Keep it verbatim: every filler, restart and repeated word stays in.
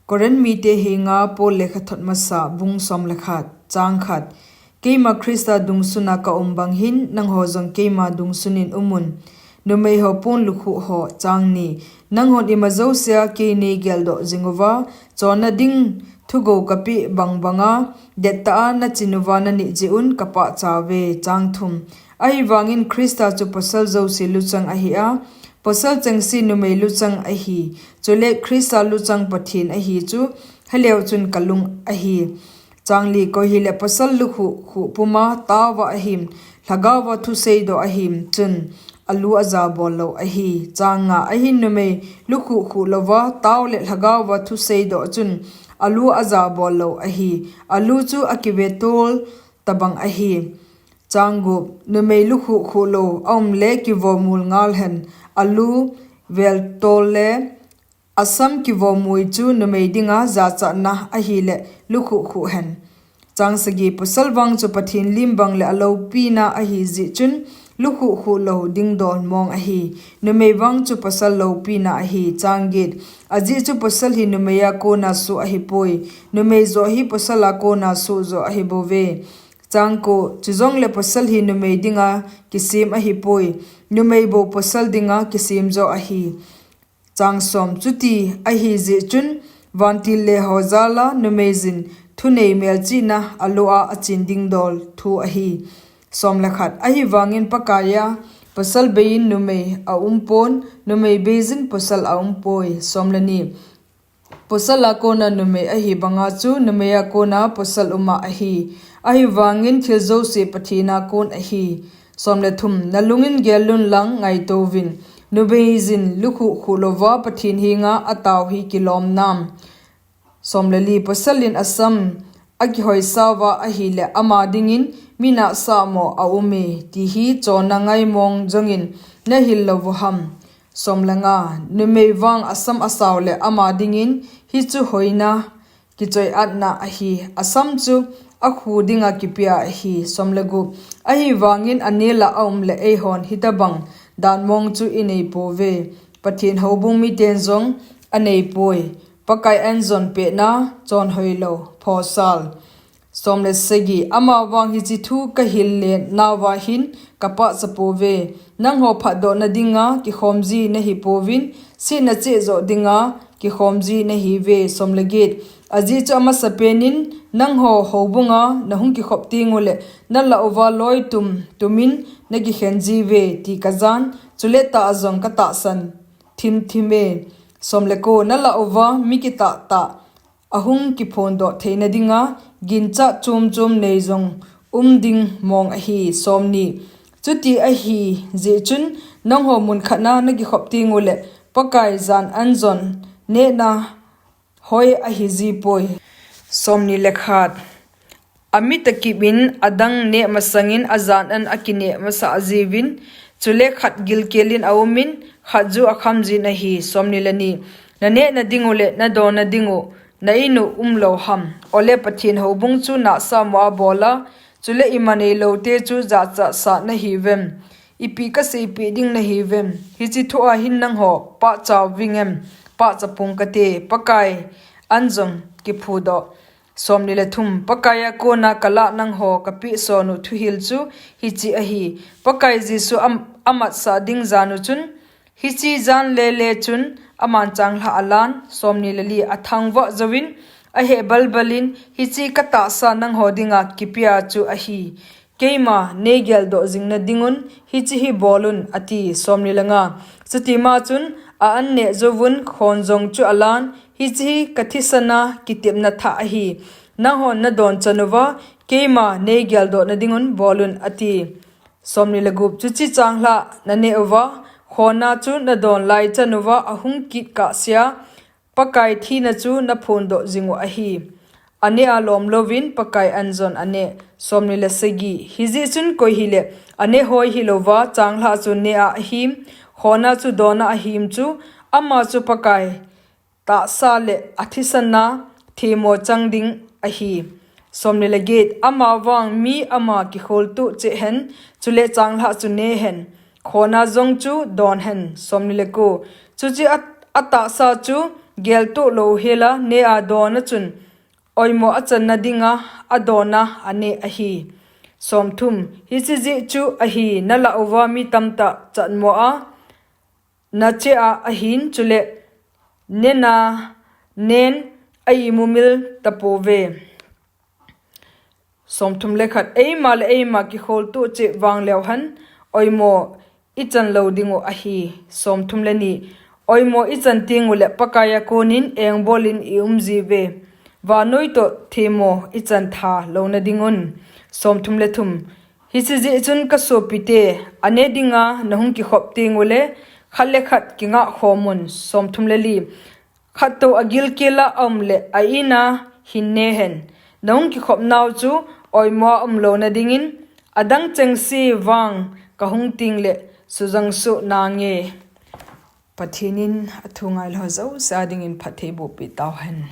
Korinth mite henga Paul lekhathot masa bung som le khat, chang khat. Keima Christa dungsuna kaum bang hin, nangho jong keima dungsunin umun. Numei ho pon lukhuh ho, chang ni. Nanghon ima jousea kei neigeldoh jinguva, chonna ding thugou kapeh bang banga, dettah a nachinuva nanit jeh un kapahchauve, chang thum. Ahivangin Christa chu pasal jouse luchang ahi a, pasal chengse numei luchang ahi. Chule Christa luchang Pathen ahi chu, heleu chun kalung ahi. Chang li. Koi hile pasal lukhuh khuh puma taova ahim, lhagaova thuseidoh ahim chun, alu ajabol lou ahi. Chang nga. Ahin numei lukhuh khuh louva tao le lhagaova thuseidoh chun, alu ajabol lou ahi. Alu chu akivetol tabang ahi. Chang gup. Numei lukhuh khuh lou aum le kivomul ngal hen, alu veltol le asam kivomui chu numei dinga jachatna ahile lukhuh khuh hen. Chang sagi. Pasal vang chu Pathen lim bang le aloupina ahi jeh chun lukhuh khuh lou dingdol mong ahi. Numei vang chu pasal loupina ahi. Chang get. Ajeh chu pasal hi numeia kona soh ahipoi. Numei joh hi pasala kona soh joh ahibouve. Chang ko. Chujongle pasal hi numei dinga kisem ahipoi. Numei bou pasal dinga kisem joh ahi. Chang som. Chuti ahi jeh chun, vantil le ho jala numeijin thunei melchihna alo a achen dingdol thu ahi. Som le khat. Ahivangin Pakaia pasal beiyin numei aumpon, numei beijin pasal aumpoi. Som le ni. Pasala kona numei ahi banga chu, numeia kona pasal uma ahi. Ahivangin thil jouse Pathena kon ahi. Som le thum. Nalungin gel un lang ngaitouvin. Numeijin lukhuh khuh louva Pathen henga atao hi kilom nam? Som le li. Pasalin asam akihoisauva ahile ama dingin mi nahsah mo aume, ti hi chonna ngai mong jongin nahil lou u ham? Som le nga. Numei vang asam asao le ama dingin hichu hoina kichoi-atna ahi. Asam chu akhu dinga kipea ahi. Som le gup. Ahivangin anela aum le eihon hitobang dan mong chu inei pouve. Pathen houbung miten jong anei poi. Pakai anjon pehna, chonhoilou, phosal. Som le sagi. Amavang hiche thu kahil le nauva hin kapahcha pouve. Nangho phatdohna dinga kikhomji nahi pouvin, sihna cheh joh dinga kikhomji nahiuve. Som le get. Ajeh chu amasapenin nangho houbunga nahung kikhop tengule, nalah uva loi tum tumin nakikhen jiuve, ti kajan, chule tah jong katahsan thimthim e. Som le ko. Nalah uva mi kitahtah ahung kiphondoh theina dinga ginchat chomchom nei jong um ding mong ahi. Som ni. Chuti ahi jeh chun nangho munkhatna nakikhop tengule Pakai jan anjon nehna hoi ahiji poi. Som ni le khat. Amit akipin adang neh masangin ajan an akineh masah jiuvin, chule khat gilkelin aumin, khat ju akhamjin ahi. Som ni le ni. Nanehna dingule nadonna dingu na-in u umlou ham? Ole Pathen houbung chu nahsah mo a bola, chule ima neiloute chu jachat sah nahiuvem? Ipi kaseipeh ding nahiuvem? Hiche thua hin nangho pahcha uvingem? Pahcha ponge kati. Pakai an jong kiphudoh. Som ni le thum. Pakaia kona kalah nangho kapehson u thuhil chu hiche ahi. Pakai Jesu am-, amatsah ding jan u chun, hiche jan lele chun aman changlhah alan. Som ni le li. Athangvah jouvin aheh balbalin, hiche katahsa nangho dinga kipea chu ahi. Keima neigeldoh jingna dingun hiche hi bolun, ati. Som ni le nga. Chutima chun a-an neh jouvun khon jong chu alan, hiche hi kathisana kitepna thah ahi. Nanghon nadon chan uva keima neigeldohna dingun bolun, ati. Som ni le gup. Chuche changlhah naneh uva khona chu nadon lai chan uva ahung kit kahsea, Pakai thina chu naphondoh jingu ahi. Aneh a lomlouvin Pakai an jon aneh. Som ni le sagi. Hijeh chun koi hile aneh hoi hilouva changlhah chu neh a ahim, khona chu dona ahim chu, ama chu Pakai tahsa le athisana themmo chang ding ahi. Som ni le get. Amavang mi ama kikholtoh cheh hen, chule changlhah chu neh hen, khona jong chu don hen. Som ni le ko. Chuche a, atahsa chu geltoh louhela nea dona chun oimo achanna dinga adona aneh ahi. Somthum, hiche jeh chu ahi, nalah uva mi tamtah chatmoa nachea ahin, chule nena nen a imumil tapouve. Somthum le khat, eima le eima kikholtoh cheh vangleu hen oimo ichan lou dingu ahi. Somthum le ni, oimo ichan tengule Pakaiya konin engbolin iumjiuve, vannoi toh themmo ichan tha louna dingun. Somthum le thum, hiche jeh chun kasopite, ane dinga nahung kikhop tengule khat le khat kingah khomun. Somthum le li, khattou agilkela aumle a-ina hin nehen, nahung kikhopnau chu oimoa umlouna dingin, adang chengse vang kahung tengle sujangsoh nange. Pathen in athu ngailou jouse a dingin phatthei bohpeh tauhen.